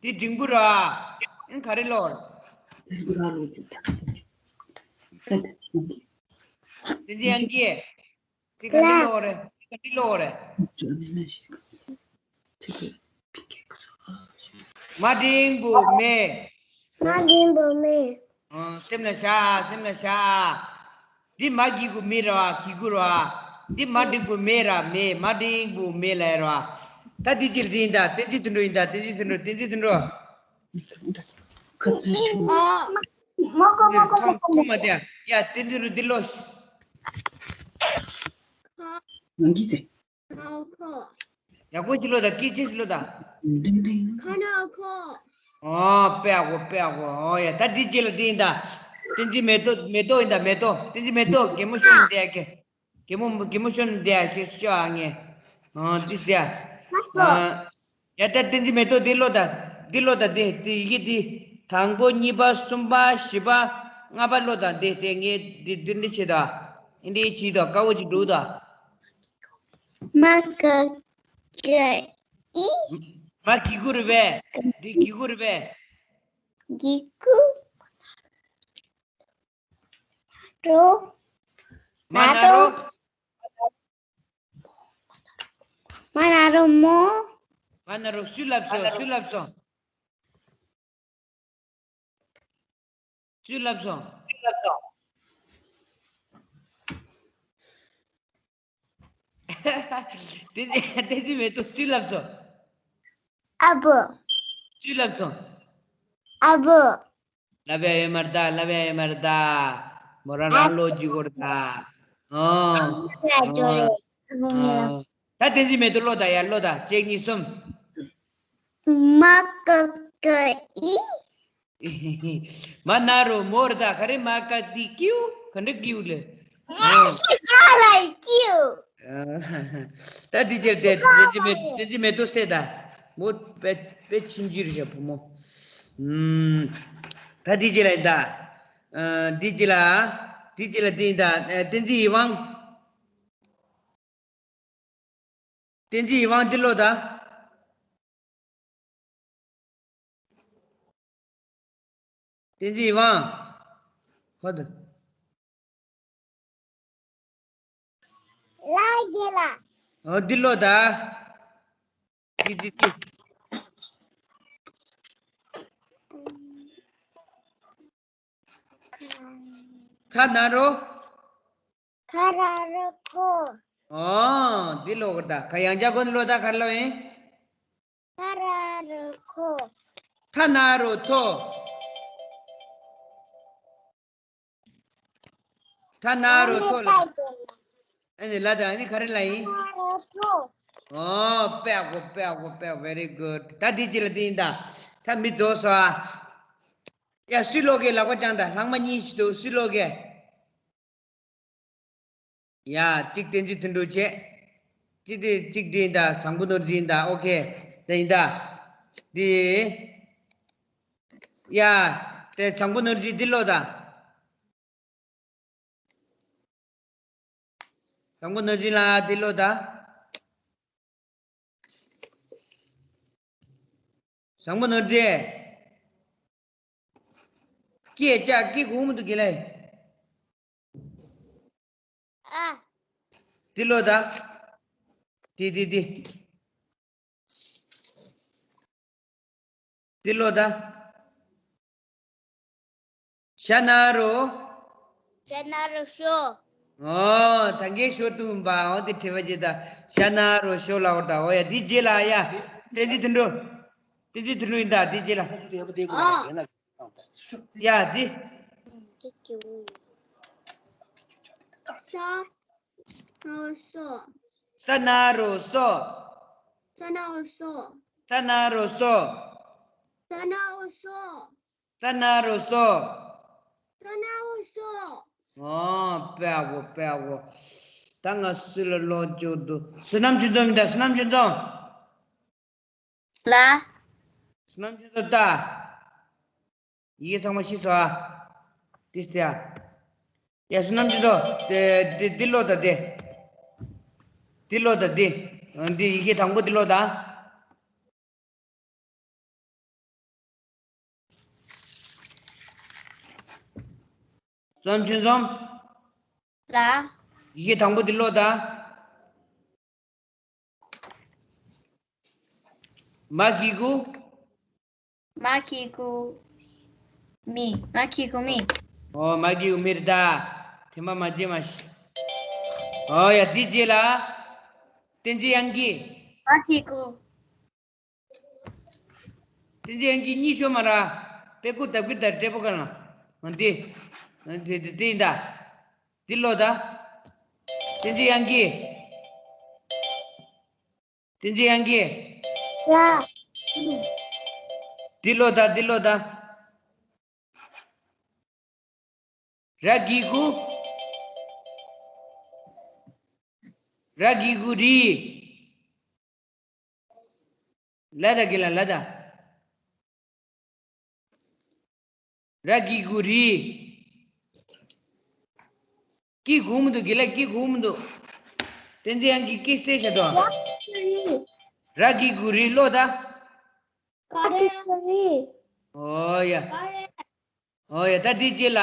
འདི་འགྲེང་བུ་ར། ཨིན། ག་རེ་ཀློག་ར། བསྟན་འཛིན་དབྱངས་སྐྱིད། འདི་ག་འདྲ་ཀློག་རེད། འདི་ག་འདྲ་ཀློག་རེད། མ་འགྲེང་བུ་མེ། མ་འགྲེང་བུ་མེ། ཨ། སེམས་ལ་བཞག་སེམས་ལ་བཞག་འདི་མ་གི་གུ་མི་ར། གི་གུ་ར། འདི་མ་འགྲེང་བུ་མེ་ར། མེ། མ་འགྲེང་བུ་མེ་ལ་ཡ་ར། ད་འདི་ཅི་ལ་འདི་ཡིན་ད། བསྟན་འཛིན་དོན་གྲུབ་ཡིན་ད། བསྟན་འཛིན་དོན་གྲུབ། བསྟན་འཛིན་དོན་གྲུབ། མ་གོ་མ་གོ་མ་གོ་མ་གོ་མ་དེ་ཡ། བསྟན་འཛིན་དོན་གྲུབ། འདི་ཀློག་ནང་གི་དེ། ཡག་པོ་ཅིག་ཀློག་ད། སྐད་ཅིག་ཀློག་ད། ཁ་ན་ཁོ། ཨོ། དཔེ་ཡག་པོ། དཔེ་ཡག་པོ། ཨོ་ཡ། ད་འདི་ཅི་ལ་འདི་ཡིན་ད། བསྟན་འཛིན་མེ་ཏོག་མེ་ཏོག་ཡིན་ད། མེ་ཏོག་བསྟན་འཛིན་མེ་ཏོག་གད་མོ་ཤོར་ནས་བསྡད་ཀྱི། གད་མོ་གད་མོ་ཤོར་ནས་བསྡད་ཀྱི་ཤོག་ཨ་ངས། ཨོ་འདི་ཟེར། ཨ། ཡ་ད་བསྟན་འཛིན་མེ་ཏོག་འདི་ཀློག་ད། འདི་ཀློག་ད། འདི་འདི་ཡི་གེ་འདི། དང་པོ་གཉིས་པ་གསུམ་པ་བཞི་པ་ལྔ་པ་ཀློག་ད། འདི་དེ་ངས་འདི་འདི་འདི་བྱེད་ད། འདི་བྱེད་ད། དཀར་པོ་ཅིག་འབྲུ་ད། མ་ག་གི་ཨི། མ་གི་གུ་རེད་པས། འདི་གི་གུ་རེད་པས། གི་གུ། རོ། མ་ན་རོ། མ་ན་རོ་མོ། མ་ན་རོ། སུས་ལབ་སོང་། སུས་ལབ་སོང་། སུས་ལབ་སོང་། བསྟན་འཛིན་མེ་ཏོག་སུས་ལབ་སོང་། ཨ་བུ། སུས་ལབ་སོང་། ཨ་བུ། ལབ་ཡ་ཡོད་མ་རེད་ད། ལབ་ཡ་ཡོད་མ་རེད་ད། མོ་རང་རང་ལོ་རྒྱུས་སྐོར་ད། ཨོ། ཨ་ཨོ། ཨོ། ད་བསྟན་འཛིན་མེ་ཏོག་ཀློག་ད་ཡ། ཀློག་ད། གཅིག་གཉིས་གསུམ། མ་ག་གི་ཨི། མ་ན་རོ་མོ་རེད་ད། ག་རེ། མ་ག་དི་ཀིའུ། ག་འདྲ་ཀིའུ་ལེ། ཨ། ད་འདི་ཅེར་དེ་བསྟན་འཛིན་མེ་བསྟན་འཛིན་མེ་ཏོག་སེ་ད། མོ་དཔེ་དཔེ་ཆུང་ཆུང་རེད་བུ་མོ། ཨུམ། ད་འདི་ཅི་ལ་ཡིན་ད། ཨ། འདི་ཅི་ལ། འདི་ཅི་ལ་འདི་ཡིན་ད། ཨ། བསྟན་འཛིན་ཡིད་དབང་། བསྟན་འཛིན་ཡིད་དབང་འདི་ཀློག་ད། བསྟན་འཛིན་ཡིད་དབང་། ཧོ་ད། ལ་རྒྱལ་ལ། ཨོ་འདི་ཀློག་ད། འདི་འདི་འདི། ཁ་ན་རོ། ཁ་ར་རོ་ཁོ། ཨོ་འདི་ཀློག་ད། ཁ་ཡང་བསྐྱར་གོ་འདི་ཀློག་ད། ག་རེ་ལབ་ཡིན། ཁ་ར་རོ་ཁོ། ཁ་ན་རོ་ཐོ། ཁ་ན་རོ་ཐོ་ལ། ཨ་ནི་ལ་ད། ཨ་ནི་ག་རེ་ལབ་ཡིན། ཁ་ན་རོ་ཐོ། ཨོ། དཔེ་ཡག་པོ། དཔེ་ཡག་པོ། དཔེ་ཡག་པོ། Very good། ད་འདི་གཅིག་ལ་འདི་ཡིན་ད། ད་མི་རྫོགས་སོང་ཨ། ཡ། སུས་ཀློག་གི། ལག་པ་བརྐྱངས་དང་། ལྷག་མ་གཉིས་ཤིག་འདུག་སུས་ཀློག་གི། ཡ། གཅིག་བསྟན་འཛིན་དོན་གྲུབ་བྱས། གཅིག་དེ་གཅིག་དེ་ཡིན་ད། བཟང་པོ་ནོར་འཛིན་ཡིན་ད། ཨོ་ཁེ། དེ་ཡིན་ད། དེ། ཡ། དེ་བཟང་པོ་ནོར་འཛིན་འདི་ཀློག་ད། བཟང་པོ་ནོར་འཛིན་ལགས་འདི་ཀློག་ད། བཟང་པོ་ནོར་འཛིན། སྐད་རྒྱག་སྐད་གོ་མི་འདུག་གི་ལེ། ཨ། འདི་ཀློག་ད། འདི་འདི་འདི། འདི་ཀློག་ད། ཤ་ན་རོ། ཤ་ན་རོ་ཤོ། ཨོ། ད་གིན་ཤོ་བཏུང་པ། ཨོ། དེ་དྲི་བ་བྱེད་ད། ཤ་ན་རོ་ཤོ་ལབ་པ་རེད་ད། ཨོ་ཡ། འདི་རྗེས་ལ་ཡ། བསྟན་འཛིན་དོན་གྲུབ། བསྟན་འཛིན་དོན་གྲུབ་ཡིན་ད། འདི་རྗེས་ལ། ཨོ། ཡ། འདི། ཤ། ན་རོ་ཤོ། ཤ་ན་རོ་ཤོ། ཤ་ན་རོ་ཤོ། ཤ་ན་རོ་ཤོ། ཤ་ན་རོ་ཤོ། ཤ་ན་རོ་ཤོ། ཤ་ན་རོ་ཤོ། ཨོ། དཔེ་ཡག་པོ། དཔེ་ཡག་པོ། ད་ང་སུ་ལ་ཀློག་རྒྱུ་འདུག་བསོད་ནམས་ཆོས་འཛོམས་ཡིན་ད། བསོད་ནམས་ཆོས་འཛོམས། ལ། བསོད་ནམས་ཆོས་འཛོམས་ད། ཡི་གེ་ཚང་མ་ཤེས་སོང་ཨ། ཏིས་ཏི་ཡ། ཡ། བསོད་ནམས་ཆོས་འཛོམས། དེ་དེ་འདི་ཀློག་ད། དེ་འདི་ཀློག་ད། དེ་འདི་ཡི་གེ་དང་པོ་འདི་ཀློག་ད། བསོད་ནམས་ཆོས་འཛོམས། ལ། ཡི་གེ་དང་པོ་འདི་ཀློག་ད། མ་གི་གུ། མ་གི་གུ་མི། མ་གི་གུ་མི། ཨོ། མ་གི་གུ་མི་རེད་ད། ཐེངས་མ་མ་བརྗེད་མ་ཤི། ཨོ་ཡ། འདི་རྗེས་ལ། བསྟན་འཛིན་དབྱངས་སྐྱིད། མ་གི་གུ། བསྟན་འཛིན་དབྱངས་སྐྱིད་གཉིད་ཤོར་མ་ར། དཔེ་ཁུག་ལྡབ་ཀྱི་ད། དྲེད་པོ་ག་ལ། འདི། འདི་འདི་འདི་ཡིན་ད། འདི་ཀློག་ད། བསྟན་འཛིན་དབྱངས་སྐྱིད། བསྟན་འཛིན་དབྱངས་སྐྱིད། ཡ། འདི་ཀློག་ད། འདི་ཀློག་ད། ར་གི་གུ། ར་གི་གུ་རི། ལ་ད་གི་ལ། ལ་ད། ར་གི་གུ་རི། སྐད་གོ་མི་འདུག་གི་ལ། སྐད་གོ་མི་འདུག་བསྟན་འཛིན་དབྱངས་སྐྱིད་སྐད་གསལ་བྱ་དོ། ར་གི་གུ་རི། ཀློག་ད། ཀ་རེ་ཀ་རེ། ཨོ་ཡ། ཀ་རེ། ཨོ་ཡ། ད་འདི་རྗེས་ལ།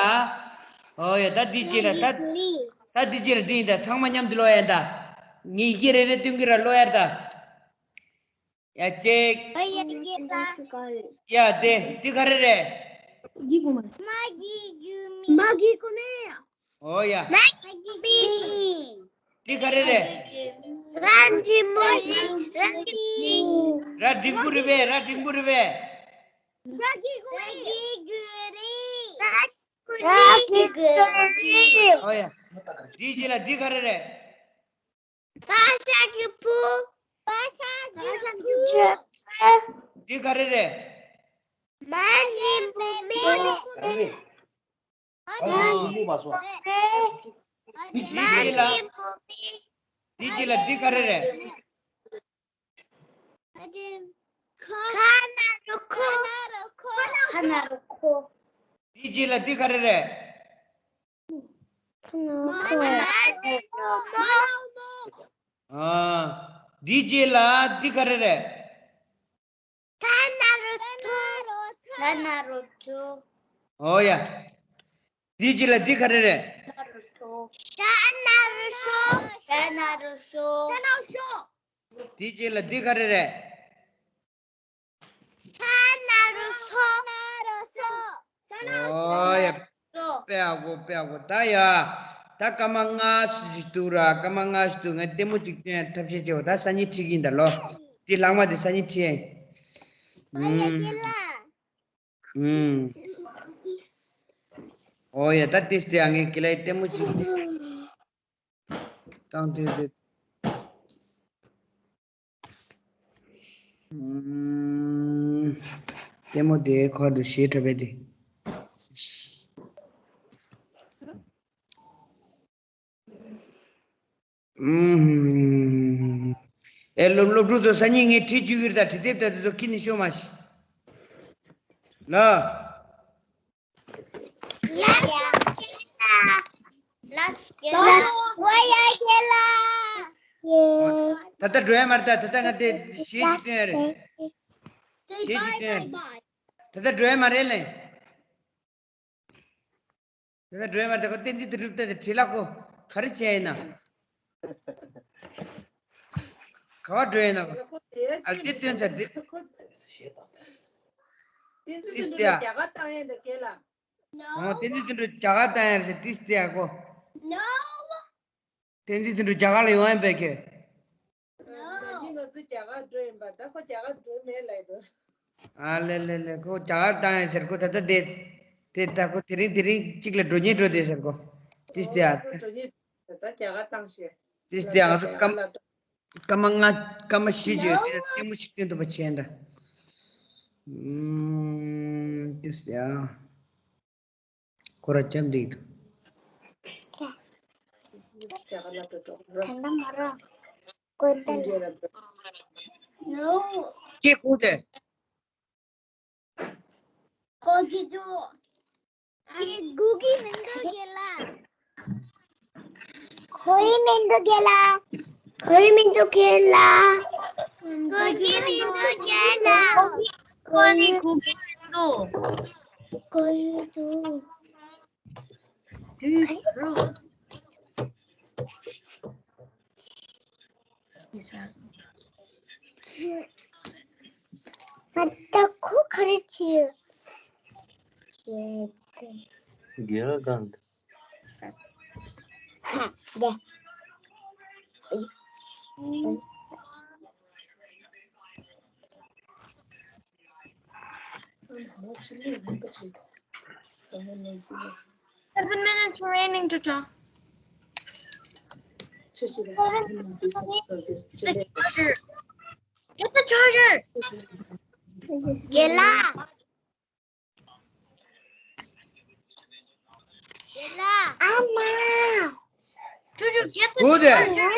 ཨོ་ཡ། ད་འདི་རྗེས་ལ། ད། ད་འདི་རྗེས་ལ་འདི་ཡིན་ད། ཚང་མ་མཉམ་དུ་ཀློག་ཡ་ད། ངས་ཡི་གེ་རེ་རེ་སྟོན་གི་ར། ཀློག་ཡ་ད། ཡ། གཅིག་ཨ་ཡ་ཡ་ཡ། ཡ། དེ་འདི་ག་རེ་རེད། འདི་གོ་མ། མ་གི་གུ་མི། མ་གི་གུ་མི། ཨོ་ཡ། མ་གི་གུ་མི། འདི་ག་རེ་རེད། ར་འགྲེང་བུ་རི། ར་འགྲེང་བུ་རི། ར་འགྲེང་བུ་རི་བས། ར་འགྲེང་བུ་རི་བས། ར་གི་གུ་རི། ར་གི་གུ་རི། ར་གི་གུ་རི། ཨོ་ཡ། འདི་རྗེས་ལ་འདི་ག་རེ་རེད། བ་ཤ་གི་བུ། བ་ཤ་གི་བུ། འདི་ག་རེ་རེད། མ་འགྲེང་བུ་མི། ཨོ། འདི་རྗེས་ལ། འདི་རྗེས་ལ་འདི་ག་རེ་རེད། ཁ་ན་རོ་ཁོ། ཁ་ན་རོ་ཁོ། འདི་རྗེས་ལ་འདི་ག་རེ་རེད། ཁ་ན་རོ་ཁོ། ཨ། འདི་རྗེས་ལ་འདི་ག་རེ་རེད། ཐ་ན་རོ་ཐོ། ཐ་ན་རོ་ཐོ། ཨོ་ཡ། འདི་རྗེས་ལ་འདི་ག་རེ་རེད། ཤ་ན་རོ་ཤོ། ཤ་ན་རོ་ཤོ། ཤ་ན་རོ་ཤོ། འདི་རྗེས་ལ་འདི་ག་རེ་རེད། ཤ་ན་རོ་ཤོ། ཤ་ན་རོ་ཤོ། ཨོ་ཡ། དཔེ་ཡག་པོ། དཔེ་ཡག་པོ། ད་ཡ། ད་སྐར་མ་ལྔ་ཞིག་འདུག་ར། སྐར་མ་ལྔ་ཞིག་འདུག་ང་ལྟད་མོ་གཅིག་སྟོན་ཐབས་ཤེས་བྱེད་འོ། ད་སང་ཉིན་ཁྲིད་ཀྱི་ཡིན་ད་ལོ། དེ་ལྷག་མ་དེ་སང་ཉིན་ཁྲིད་ཡིན། ཨུམ། ཨུམ། ཨོ་ཡ། ད་ཏིས་ཏེ་ཨ། ངས་ཀི་ལའི་ལྟད་མོ་གཅིག་བཏང་དུས་དེ། ཨུམ། ལྟད་མོ་དེ་ཁོ་དུ་ཞེ་དྲག་པས་དེ། ཨུམ། ཨེ་སློབ་སློབ་ཕྲུག་ཚོ་སང་ཉིན་ངས་བྲིས་བཅུག་གི་རེད། ད་བྲིས་དེབ་ད་དེ་ཚོ་ཁྱེར་ནས་ཤོག་མ་ཤི། ལ། ལ། ལ། ལ། ལ། ལ། ལ། ལ། ད་ལྟ་འགྲོ་ཡ་མ་རེད། ད་ད་ལྟ་ང་དེ་གཞས་ཅིག་བཏོན་ཡ་རེད། གཞས་ཅིག་བཏོན་ཡ་རེད། ད་ལྟ་འགྲོ་ཡ་མ་རེད་ལེ། ད་ལྟ་འགྲོ་ཡ་མ་རེད། ད་ཁོ་བསྟན་འཛིན་དོན་གྲུབ་ད་དེ་བྲིས་ལ་ཁོ་ག་རེ་བྱས་ཡིན་ན། ག་བ་འགྲོ་ཡིན་ན། ཨ་དེ་སྟོན་ཚར་དེ། བསྟན་འཛིན་དོན་གྲུབ་ལ་རྒྱ་གར་བཏང་ཡས་འདི་སྐད་ལ། ཨོ་བསྟན་འཛིན་དོན་གྲུབ་རྒྱ་གར་བཏང་ཡས་རེད་ཟེར་ཏིས་ཏེ་ཨ་ཁོ། བསྟན་འཛིན་དོན་གྲུབ་རྒྱ་གར་ལ་ཡོང་ཡས་པས་ཁྱོད། ད་གིན་ང་ཚོ་རྒྱ་གར་འགྲོ་ཡིན་པ། ད་ཁོ་རྒྱ་གར་འགྲོ་མེད་ལབ་འདུག་ཨ་ལེ་ལེ་ལེ། ཁོ་རྒྱ་གར་བཏང་ཡིན་ཟེར། ཁོ་ད་ལྟ་དེ་དེ་ད་ཁོ་དེ་རིང་དེ་རིང་གཅིག་ལ་འགྲོ་ཉེན་འགྲོ་དེ་ཟེར་ཁོ། ཏིས་ཏེ་ཨ། ཁོ་འགྲོ་ཉེན་ད་ལྟ་རྒྱ་གར་བཏང་ཤེས། ཏིས་ཏེ་ཨ། ང་ཚོ་སྐར་མ་སྐར་མ་ལྔ་སྐར་མ་བཞི་བརྗོད་དེ་ལྟད་མོ་ཞིག་སྟོན་ཐུབ་པ་བྱས་འདྲ། ཨུམ། ཏིས་ཏེ་ཨ། ཁོ་ར་ཅམ་འདིག་ཏུ། ད་ལྟ་མ་ར། ཀོ་ཏན། ཀྱེ་ཀུ་ཏེ། ཀོ་ཀི་ཏུ། ཀྱེ་ཀུ་ཀི་མིན་འདུག་ཀྱེ་ལ། ཁོའི་མིན་འདུག་ཀྱེ་ལ། ཁོའི་མིན་འདུག་ཀྱེ་ལ། ཁོའི་མིན་འདུག་ཀྱེ་ལ། ཁོའི་ཁོའི་མིན་འདུག་ཁོའི་འདུག Who's Rose? Miss Rose. ད་ཁོ་ག་རེ་བྱེད། རྒན་ལགས་གང་འདུག Seven minutes remaining, Cha Cha. Seven minutes remaining. The charger. Get the charger. Get la. Get la. Amma. Chuchu, get the charger.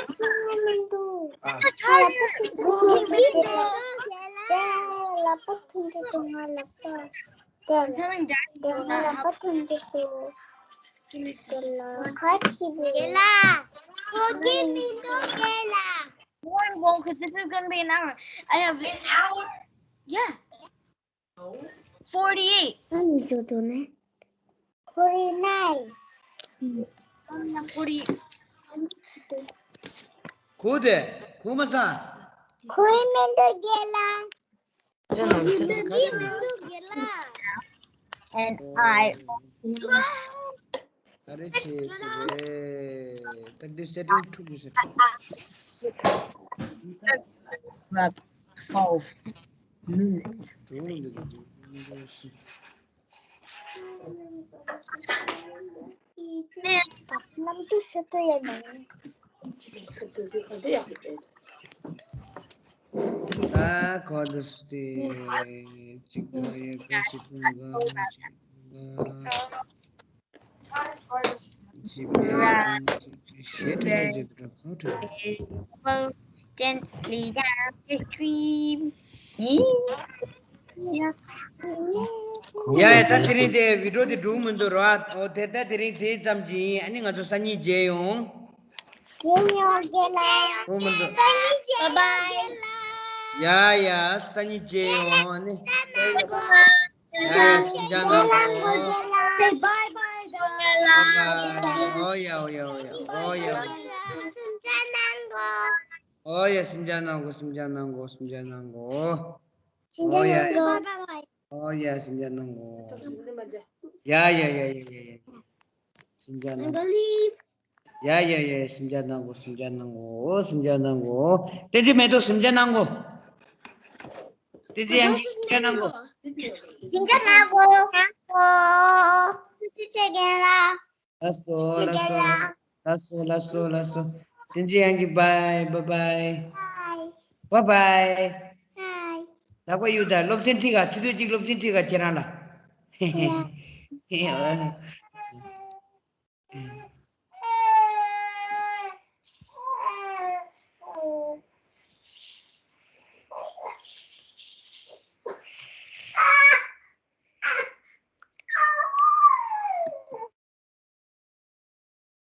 Get the charger. I'm telling Daddy to not help. Get la. Go give me the get la. More and go, 'cause this is gonna be an hour. I have an hour. Yeah. Forty-eight. Forty-nine. Forty. ཁོ་དེ་ཁོ་མ་ས། ཁོའི་མིང་དུ་རྒྱལ་ལ། ཁོའི་མིང་དུ་རྒྱལ་ལ། And I. ཨ་རེ་ཆེ་སི་རེད། ད་འདི་སེ་ཊིང་འཁྲུག་གི་ཟེར། Twelve minutes. གྲོང་འདི་གི་ནམ་དུས་སུ་ཏོ་ཡ་ནང་། ཨ་ཁོ་འདུག་སྟེ། གཅིག་དང་ཡོད་པའི་གཅིག་དང་གང་གཅིག་དང་། གཅིག་པའི་གང་གཅིག་གཅིག་ཞེ་དྲག་གཅིག་དང་གང་དྲག Gently down the stream. ཡ་ཡ། ད་དེ་རིང་དེ་བི་ཌིའོ་དེ་འགྲུབ་མི་འདུག་ར། འོ་དེ་ད་དེ་རིང་དེ་ཙམ་གྱིས་ཡིན། ཨ་ནི་ང་ཚོ་སང་ཉིན་མཇལ་ཡོང་། མཇལ་ཡོང་། རྒན་ལགས། འགྲུབ་མི་འདུག Bye bye. ཡ་ཡ། སང་ཉིན་མཇལ་ཡོང་། ཨ་ནི། ཡ་ཡ། སེམས་ཅན་ནང་གོ། Say bye bye. ཨོ་ཡ་ཨོ་ཡ་ཨོ་ཡ་ཨོ་ཡ། སེམས་ཅན་ནང་གོ། ཨོ་ཡ། སེམས་ཅན་ནང་གོ། སེམས་ཅན་ནང་གོ། སེམས་ཅན་ནང་གོ། སེམས་ཅན་ནང་གོ། ཨོ་ཡ། སེམས་ཅན་ནང་གོ། ཡ་ཡ་ཡ་ཡ་ཡ་ཡ། སེམས་ཅན་ནང་གོ། ཡ་ཡ་ཡ། སེམས་ཅན་ནང་གོ། སེམས་ཅན་ནང་གོ། སེམས་ཅན་ནང་གོ། བསྟན་འཛིན་མེ་ཏོག་སེམས་ཅན་ནང་གོ། བསྟན་འཛིན་དབྱངས་སྐྱིད་སེམས་ཅན་ནང་གོ། སེམས་ཅན་ནང་གོ། ནང་གོ། བསྟན་འཛིན་ཆེ་རྒན་ལགས། ལགས་སོ་ལགས་སོ། ལགས་སོ་ལགས་སོ་ལགས་སོ། བསྟན་འཛིན་དབྱངས་སྐྱིད། bye bye bye bye. Bye bye. Bye. ལག་པ་གཡུག་དང་། སློབ་ཚན་ཁྲིད་ག་ཆུ་ཚོད་གཅིག་སློབ་ཚན་ཁྲིད་ག་ཁྱེད་རང་ལ།